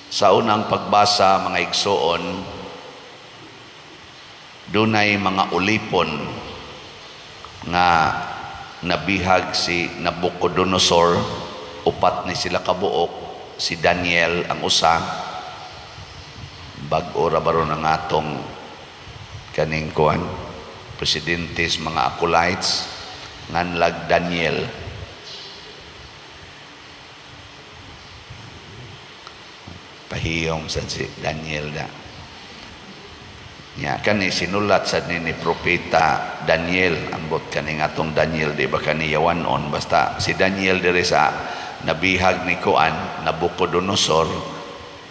Sa unang pagbasa, mga igsoon, dunay mga ulipon nga nabihag si Nabucodonosor. Upat ni sila kabuok, si Daniel ang usa. Bag-o ra baron ang atong kaning kuan, presidente sa mga acolytes, nganlag Daniel. Pahiyom sa si Daniel na. Nya kani sinulat sad ni propeta Daniel, ambot kani atong Daniel, di ba kani yawanon, basta si Daniel diri sa nabihag ni kuan Nabucodonosor,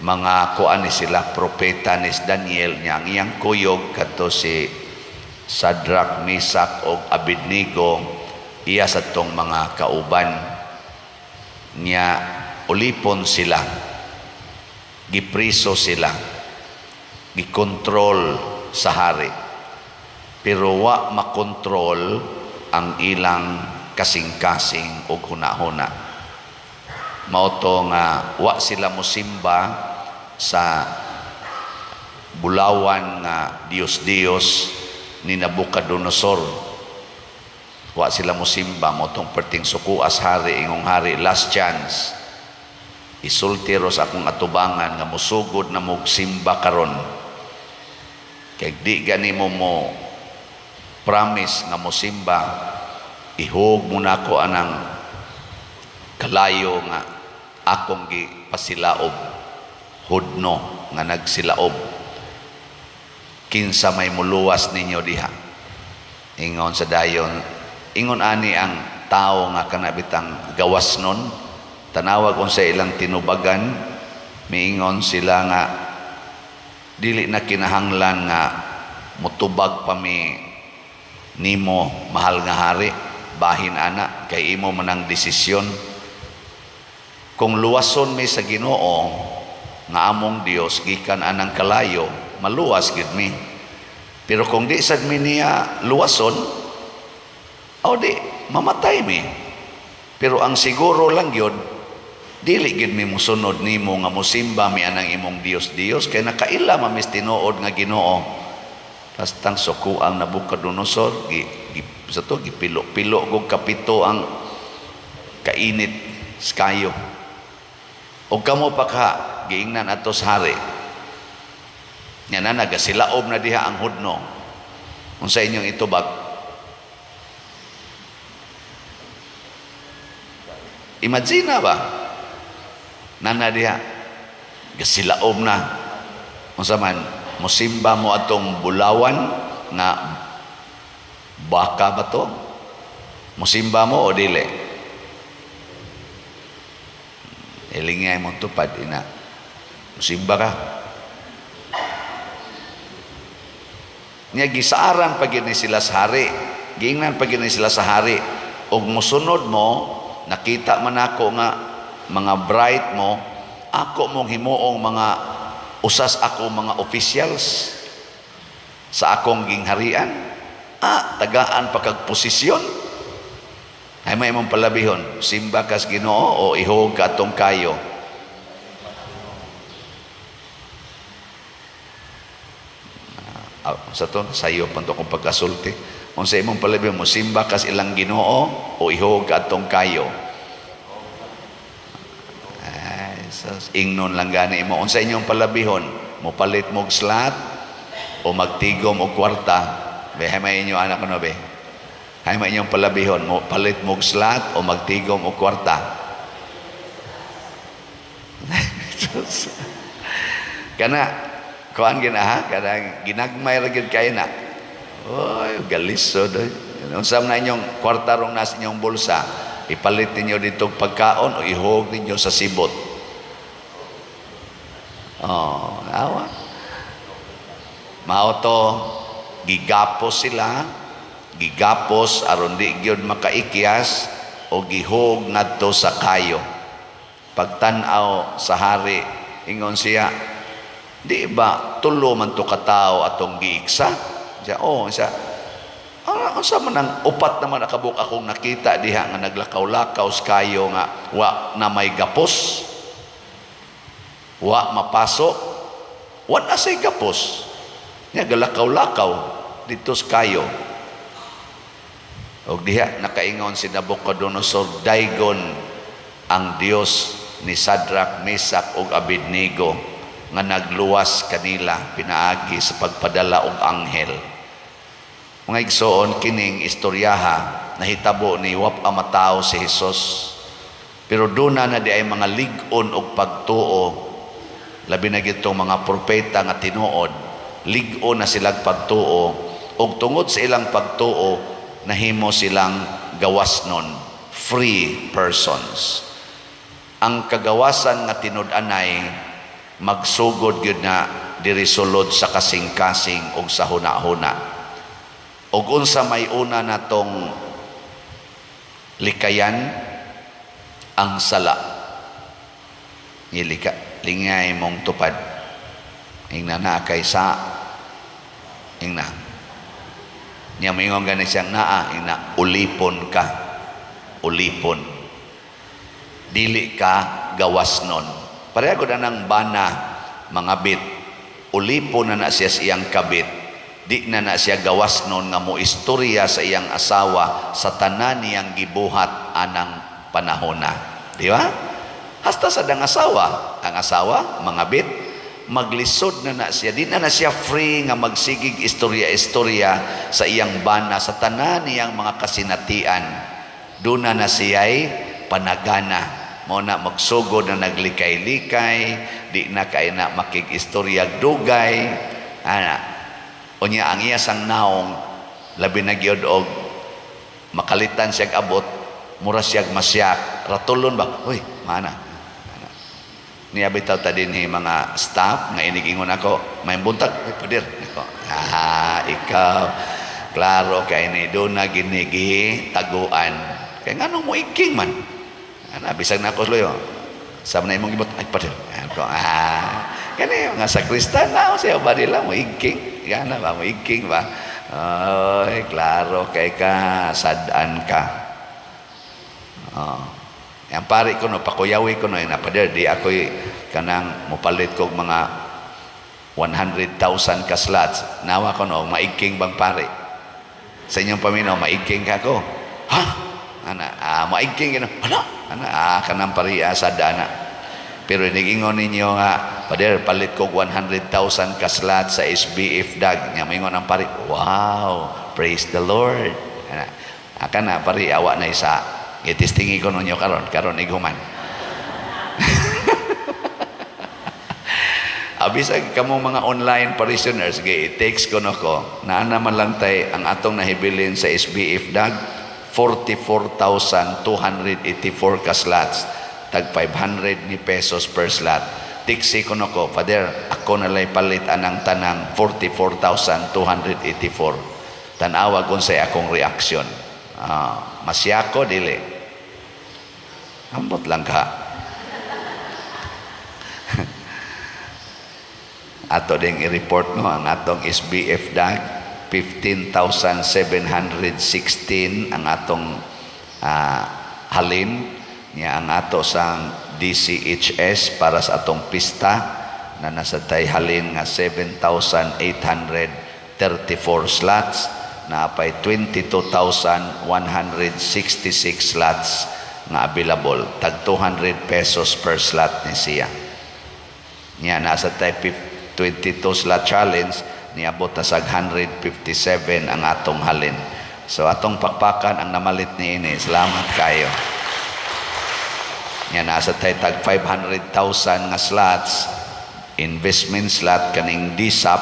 mga kuan ni sila, propeta ni Daniel. Nya ang iyang kuyog kadto si Shadrach, Mesach ug Abednego, iya sa tong mga kauban. Nya ulipon sila, gipriso sila, gikontrol sa hari, pero wa makontrol ang ilang kasing-kasing ug hunahuna. Mao to nga wa sila mosimba sa bulawan nga Dios-Dios ni Nabucodonosor. Wa sila mosimba. Mao tong perting sukuas hari, ingong hari, "Last chance, isulti ro sa akong atubangan nga musugod na mogsimba karon. Kay di gani mo mo promise nga mosimba, ihog mo na ako anang kalayo nga akong gipasilaob, hudno nga nagsilaob. Kinsa may muluwas ninyo diha?" Ingon sa dayon, ingon ani ang tao nga kana bitang gawas nun, tanawag unsa ilang tinubagan. Miingon sila nga dili na kinahanglan nga mutubag pa mi nimo, mahal nga hari. Bahin ana kay imo manang desisyon. Kung luwason mi sa Ginoo nga among Dios gikan anang kalayo, maluwas gid mi. Pero kung di sad mi niya luwason, o di mamatay mi. Pero ang siguro lang gyud, dili gyud mi musunod nimo nga musimba mi anang imong Dios Dios, kay nakaila man mis tinuod nga Ginoo. Kastang suko ang Nabucodonosor, gi, gi, sa to gipilo-pilo gog kapito ang kainit kayo. Og kamo pa ka, giingnan ato sa hari. Nya na nagasilaob na diha ang hudno. Unsa inyong itubag? Imagine ba? Nana diha gasilaob na. Unsa man, musimba mo atong bulawan nga baka ba to? Musimba mo o dili? Ilingay mo tupad ina. Musimba ka. Nya gisaaran pa gyud ni sila sa hari. Giingnan pa gyud ni sila sa hari. Og musunod mo, nakita man ako nga mga bright mo, ako mong himuong mga usas ako mga officials sa akong gingharian. Ah, tagaan pa kag posisyon. Ay may imong palabihon, simba kas Ginoo o ihog ka atong kayo. Sa to sayo pa to kung pagkasulti. Unsa imong palabihon, mo simba kas ilang Ginoo o ihog ka atong kayo? Ay, sus, ingnon lang gani mo. Unsa inyong palabihon, mo palit mo og slot o magtigom og kwarta? Be, hay may inyo anak no be. Hay may inyong palabihon, mo palit mo og slot o magtigom og kwarta? Kana kuan gina ha, kana ginagmay ra gyud kay na. Oy, galisod oy. Unsa man na inyong kwarta rong nasa inyong bulsa, ipalit ninyo dito pagkaon o ihog ninyo sa sibot? Oh, awa. Mao to gigapos sila, gigapos aron di gyud makaikyas o gihog ngadto sa kayo. Pagtan-aw sa hari, ingon siya, "Di ba tulo man to katao atong giiksa?" Siya, "Oh," siya. "Ah, unsa man ang upat naman akabuk akong nakita diha nga naglakaw-lakaw sa kayo nga wa na may gapos?" Wa mapaso, wa na say gapos. Nya galakaw-lakaw dito sa kayo. Og diha nakaingon si Nabucodonosor, "Daygon ang Dios ni Shadrach, Mesach ug Abednego nga nagluwas kanila pinaagi sa pagpadala og anghel." Mga igsoon, kining istoryaha nahitabo ni wa pa matawo si Jesus. Pero duna na diay mga lig-on og pagtuo, labi na gitong mga propeta nga tinuod, lig-on na silang pagtuo ug tungod sa ilang pagtuo nahimo silang gawasnon, free persons. Ang kagawasan nga tinud-anay magsugod gyud na diri sulod sa kasing-kasing ug sa huna-huna. Ug unsa may una natong likayan? Ang sala. Ngilika, lingay mong tupad. Ingna na kay sa ingna. Niya moingon gani siyang naa, ingna ulipon ka. Ulipon. Dili ka gawas nun. Pareha ko na ng bana, mga bit. Ulipon na na siya sa iyang kabit, di na na siya gawas nun nga mo istorya sa iyang asawa sa tanan niyang gibuhat anang panahona. Di ba? Hasta sa dang asawa, ang asawa, mga bit, maglisod na na siya. Di na na siya free nga magsigig istorya-istorya sa iyang bana, sa tanan niyang mga kasinatian. Doon na na siya'y panagana. Mo na magsugod na naglikay-likay, di na kay na makig-istorya dugay. Ana, unya ang iya sang naong labi na gyud og makalitan siyag abot, mura siyag masyak, ratulon ba? Uy, mana. Ana. Niya bitaw ta dinhi mga staff nga inigingon ako, "May buntag, uy, pader." Nako, ah, ikaw, klaro kay ni doon na ginigi taguan. Kay nganong mo iking man? Ana, bisag na ako luyo. Sa na imong gibot, "Ay, pader." Ako, ah, kani mga sakristan na siya ba nila mo iking? Yana ba mo iking ba? Ay, klaro kay ka, sad-an ka. Oh. Yang pare ko no, pakuyawi ko no, na pader, di ako'y kanang mopalit kog mga 100,000 ka slots. Nawa ko no, maigking bang pare? Sa inyong paminaw, maigking ka ko. Ha? Ana, ah, maigking ka no. Ano? Ana, ah, kanang pariya sa dana. Pero inigingon ninyo nga, "Pader, palit kog 100,000 ka slot sa SBF dag." Nya moingon ang pare, "Wow, praise the Lord." Ana, aka na pare awa na isa. Itistingi ko ninyo karon, karon iguman. Abisag kamo mga online parishioners, gi text ko no ko, naa naman lang tay ang atong nahibilin sa SBF dag 44,284 ka slots, tag 500 ni pesos per slot. Tiksi ko no ko, "Father, ako na lay palit anang tanang 44,284." Tan-awa kung sa akong reaksyon. Ah, masyako dili. Ambot lang ka. Ato ding i-report no ang atong SBF dag 15,716 ang atong halin niya, ang ato sang DCHS para sa atong pista na nasa tay halin nga 7,834 slots na apay 22,166 slots nga available, tag 200 pesos per slot ni siya. Niya nasa tay 22 slot challenge, niabot na sa 157 ang atong halin. So atong pakpakan ang namalit ni ini. Salamat kayo. Niya nasa tay tag 500,000 nga slots investment slot kaning DSAP,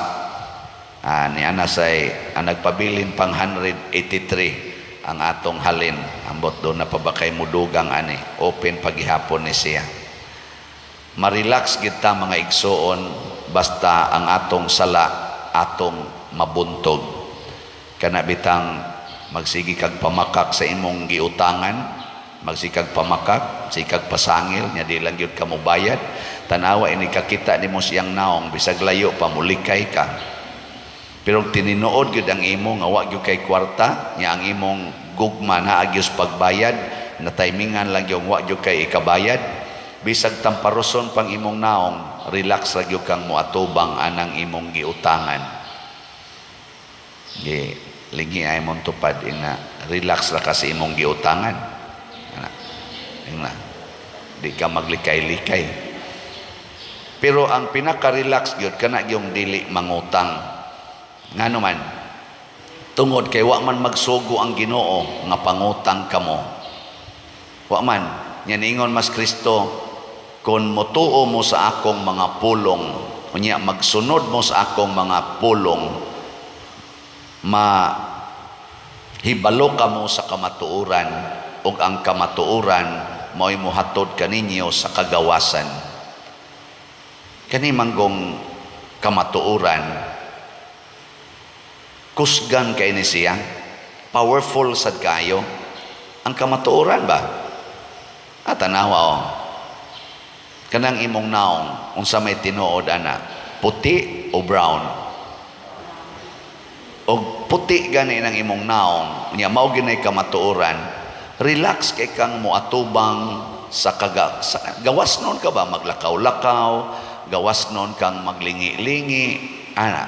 niya nasa ang nagpabilin pang 183 ang atong halin. Ambot doon na pa ba kay mudugang ani, open pagihapon ni siya. Marelax kita, mga igsoon, basta ang atong sala atong mabuntog. Kana bitang magsigi kag pamakak sa imong giutangan, magsikag pamakak, sikag pasangil nya di lang gyud ka mobayad, tanawa ini kakita nimo siyang naong bisag layo pa, mulikay ka. Pero tininuod gyud ang imo nga wa gyud kay kwarta nya, ang imong gugma naa gyud pagbayad na timingan lang yung wa gyud kay ikabayad. Bisag tamparoson pang imong naong, relax ra gyud kang moatubang anang imong giutangan. Gi lingi ay mong tupad ina, relax ra ka sa imong giutangan. Ana. Ina. Di ka maglikay-likay. Pero ang pinaka-relax gyud kana yung dili mangutang. Ngano man? Tungod kay wa man magsugo ang Ginoo nga pangutang kamo. Wa man. Nya niingon mas Kristo, "Kon motuo mo sa akong mga pulong, unya magsunod mo sa akong mga pulong, ma hibalo kamo sa kamatuoran, ug ang kamatuoran mao'y mohatod kaninyo sa kagawasan." Kani manggong kamatuoran, kusgan kay ni siya, powerful sad kayo ang kamatuoran ba? At tanawa oh, kanang imong naong, unsa may tinuod ana, puti o brown? Og puti gani nang imong naong, nya mao ginay kamatuoran, relax kay kang moatubang sa gawas noon ka ba, maglakaw-lakaw, gawas noon kang maglingi-lingi ana.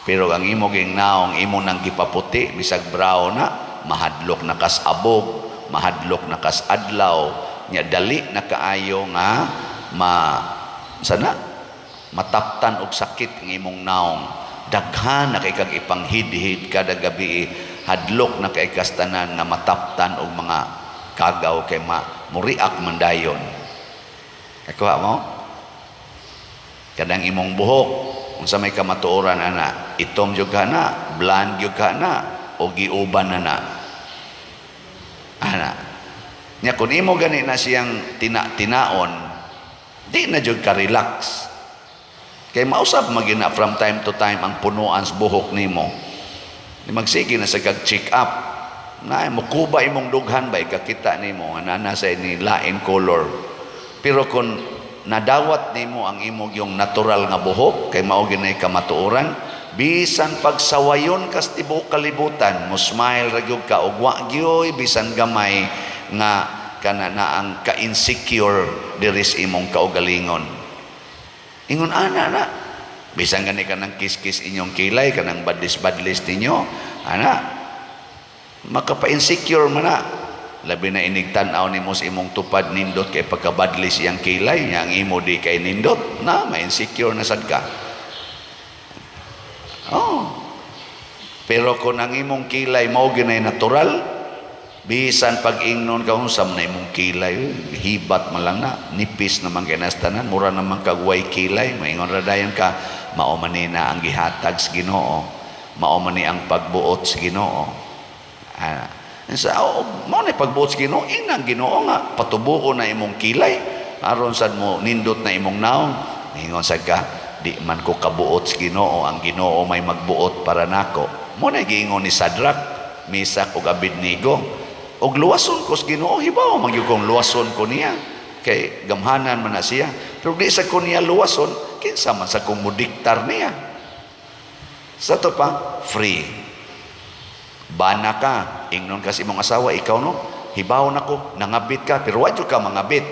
Pero ang imo ging naong, imo nang gipaputi, bisag brown na, mahadlok na kas abog, mahadlok na kas adlaw, nya dali na kaayo nga ma sana mataptan og sakit ang imong naong. Daghan na kay kag ipanghidhid kada gabi, hadlok na kay kas tanan nga mataptan og mga kagaw kay ma muriak man dayon. Kakuha mo? Kadang imong buhok, unsa may kamatuoran ana, itom jud ka na, blonde jud ka na, o giuban na na ana? Nya kun imo gani na siyang tina-tinaon, di na jud ka relax kay mausab magina from time to time ang punuan sa buhok nimo. Di magsige na sa kag check up na, mukuba imong dughan ba, ikakita nimo nga naa sa ni lain color. Pero kung nadawat nimo ang imong yung natural nga buhok kay mao ginay kamatuoran, bisan pagsawayon kas tibuok kalibutan, mo smile ra gyud ka ug wa gyoy bisan gamay nga kana na ang ka-insecure diri sa imong kaugalingon. Ingon ana na, bisan gani kanang kiskis inyong kilay, kanang badlis-badlis ninyo ana, makapa-insecure man na, labi na inig tan-aw nimo sa imong tupad, nindot kay pagkabadlis iyang kilay nya ang imo di kay nindot na, ma-insecure na sad ka. Oh. Pero kung ang imong kilay mao ginay natural, bisan pag ingnon ka, "Unsa man na imong kilay, hibat man lang na, nipis naman kay tanan, mura naman kag way kilay," maingon ra dayon ka, "Mao man ni na ang gihatag sa Ginoo, mao man ni ang pagbuot sa Ginoo." Ah, sa oh, mao na pagbuot sa Ginoo, inang Ginoo nga patubuo na imong kilay aron sad mo nindot na imong naong. Ingon sad ka, "Di man ko kabuot sa Ginoo, ang Ginoo may magbuot para nako." Mo na giingon ni Sadrach, Mesak ug Abednego, "Og luwason ko sa Ginoo, hibaw man gyud kong luwason ko niya kay gamhanan man na siya. Pero di sa ko niya luwason, kinsa man sa kong mudiktar niya?" Sa to pa, free. Bana ka, ingnon ka sa imong asawa, "Ikaw no, hibaw na ko, nangabit ka," pero wa jud ka mangabit.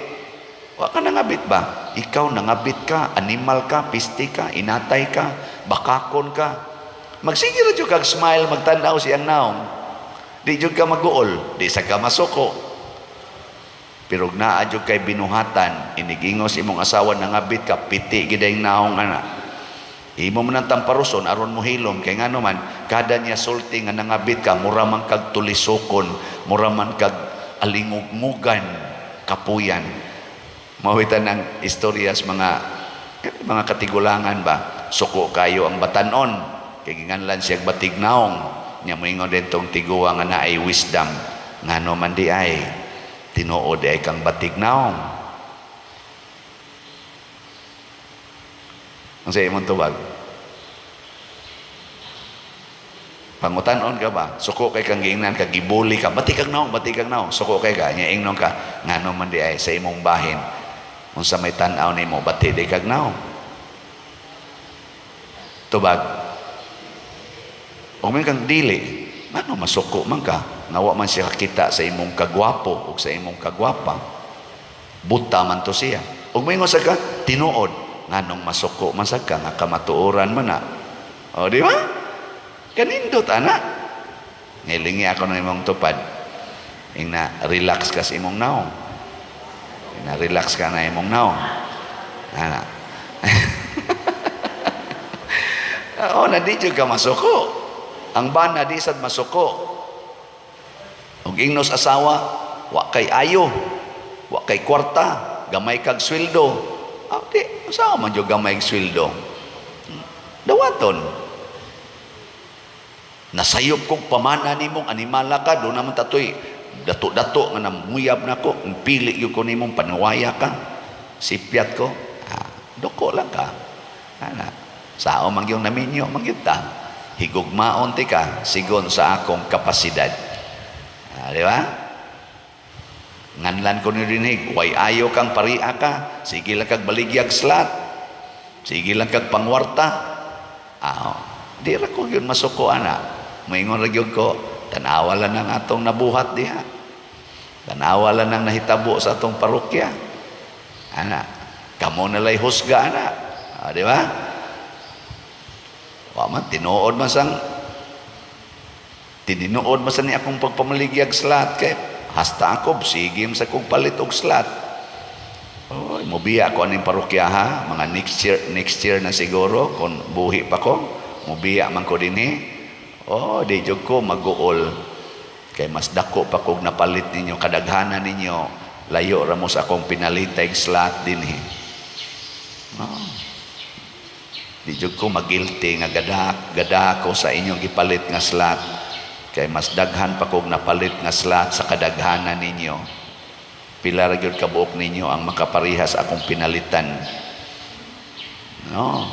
Wa ka nangabit ba? Ikaw nangabit ka, animal ka, piste ka, inatay ka, bakakon ka. Magsige ra jud kag smile, magtan-aw siyang naong. Di jud ka maguol, di sa ka masuko. Pero naa jud kay binuhatan, inigingos imong asawa, "Nangabit ka," piti gid ang naong ana. Imo man ang tamparuson aron mo hilom kay ngano man kada niya sulti nga nangabit ka, mura man kag tulisokon, mura man kag alingugmugan, kapuyan. Mawitan ang istorya sa mga katigulangan ba, suko kayo ang batanon kay ginganlan siya batig naong. Nya moingon dentong tiguang nga naay wisdom, "Ngano man di ay tinuod ay kang batig naong?" Ang sa imong tubag? Pangutanon ka ba? Suko kay kang giingnan ka, gibuli ka, "Bati kag naong, bati kag naong." Suko kay ka, nya ingnon ka, "Ngano man di ay sa imong bahin? Unsa may tan-aw nimo, bati di kag naong?" Tubag. Ug kang dili, ngano masuko man ka? Nga wa man siya kakita sa imong kagwapo o sa imong kagwapa. Buta man to siya. Ug moingon sa ka, tinuod, nganong masuko man sa ka nga kamatuoran man na. O, di ba? Kanindot, ana. Ngilingi ako ng imong tupad. Ingna, relax ka sa imong naong. Ingna, relax ka na imong naong. Ana. O, na di jud ka masuko. Ang bana di sad masuko. Ug ingnos asawa, wa kay ayo, wa kay kwarta, gamay kag sweldo. Ah, di, asawa man jud gamay og sweldo. Dawaton. Nasayop kog pamana nimong animala ka, do naman tatoy dato-dato nga namuyab nako, ang pili gyud ko nimong panuwaya ka. Sipyat ko. Ah, duko lang ka. Ana. Sao man gyud naminyo man gyud ta. Higugmaon ti ka sigon sa akong kapasidad. Ah, di ba? Nganlan ko ni dinig, way ayo kang paria ka, sige lang kag baligyag slot. Sige lang kag pangwarta. Ah, di ra ko gyud masuko ana. Moingon ra gyud ko, tanawa lang ang atong nabuhat diha. Tanawa lang ang nahitabo sa atong parokya. Ana, kamo na lay husga ana. Ah, di ba? Wa man tinuod man sang tininuod man sa ni akong pagpamaligyag slot kay hasta ako sige sa kong palit og slot. Oy, mobiya ko aning parokya ha, mga next year na siguro kung buhi pa ko, mobiya man ko dinhi. Oh, di jud ko maguol kay mas dako pa kog napalit ninyo, kadaghanan ninyo layo ra mo sa akong pinalitay slot dinhi. Oh. Di jud ko magilty nga gada gada ko sa inyong gipalit nga slot kay mas daghan pa kog napalit nga slot sa kadaghanan ninyo. Pila ra gyud kabuok ninyo ang makaparehas akong pinalitan. No.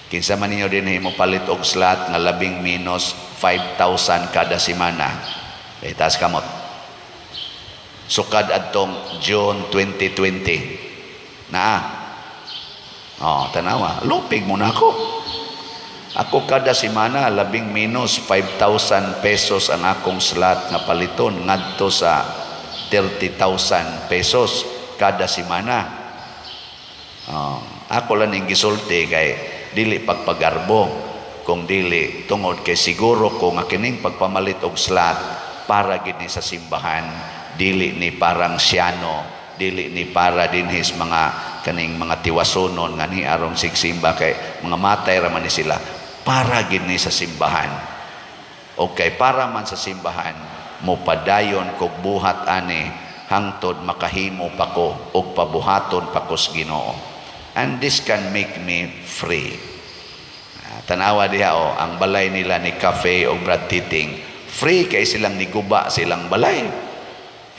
Kinsa man ninyo dinhi mo palit og slot nga labing minus 5,000 kada semana? Eh, taas kamot. Sukad adtong June 2020. Naa. Oh, tanawa. Lupig mo na ako. Ako kada semana labing minus 5,000 pesos ang akong slot nga paliton ngadto sa 30,000 pesos kada semana. Oh, ako lang ning gisulti kay dili pagpagarbo kung dili tungod kay siguro ko nga kining pagpamalit og slot para gid ni sa simbahan, dili ni parang siyano, dili ni para dinhis mga kaning mga tiwasonon nga ni aron sigsimba kay mga matay ra man ni sila, para gid ni sa simbahan. Okay, para man sa simbahan, mopadayon kog buhat ani hangtod makahimo pa ko og pabuhaton pa ko sa Ginoo, and this can make me free. Ah, tanawa diha oh, ang balay nila ni Cafe o Brad Titing, free kay silang niguba silang balay.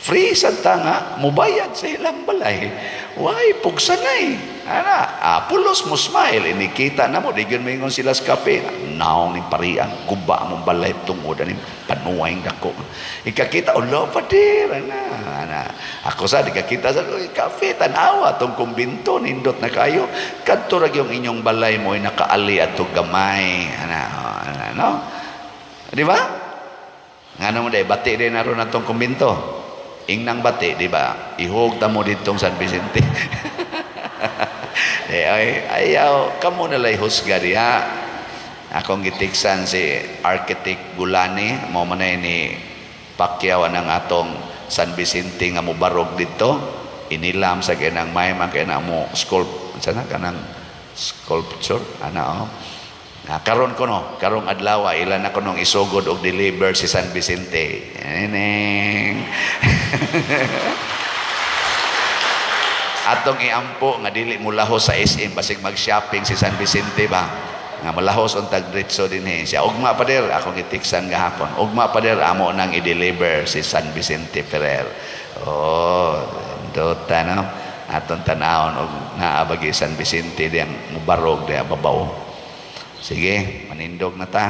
Free sa nga mubayad sa ilang balay. Why pugsanay? Ana, ah, pulos mo smile inikita na mo di gyud moingon sila sa cafe. Naong ni parian guba mong balay tungod ani panuway dako. Ikakita ulo pader ana, ana. Ako sa di kakita sa uy, cafe, tanawa tong kumbinto, nindot na kayo. Kadto ra gyud inyong balay mo ay nakaali adto gamay ana, oh, ana no. Di ba? Ngano mo day bati din aron atong kumbinto. Ingnang bati, di ba? Ihog ta mo ditong San Vicente. Eh, ay, ayaw, kamo na lay husga diha. Akong gitiksan si Architect Gulani, mo man ni Pacquiao ang atong San Vicente nga mobarog dito. Inilam sa kanang may man kay na mo sculpt sana kanang sculpture ana oh. Na karon ko no, karong adlaw ila na ko nung isugod og deliver si San Vicente. Neneng. Atong iampo nga dili mo lahos sa SM basig mag-shopping si San Vicente ba. Nga malahos untag diretso dinhi siya. Ugma pader akong gitiksan gahapon. Ugma pader amo nang i-deliver si San Vicente Ferrer. Oh, dota no. Atong tanawon og naa bagi San Vicente diyang mubarog diya babaw. Sige, manindog na ta.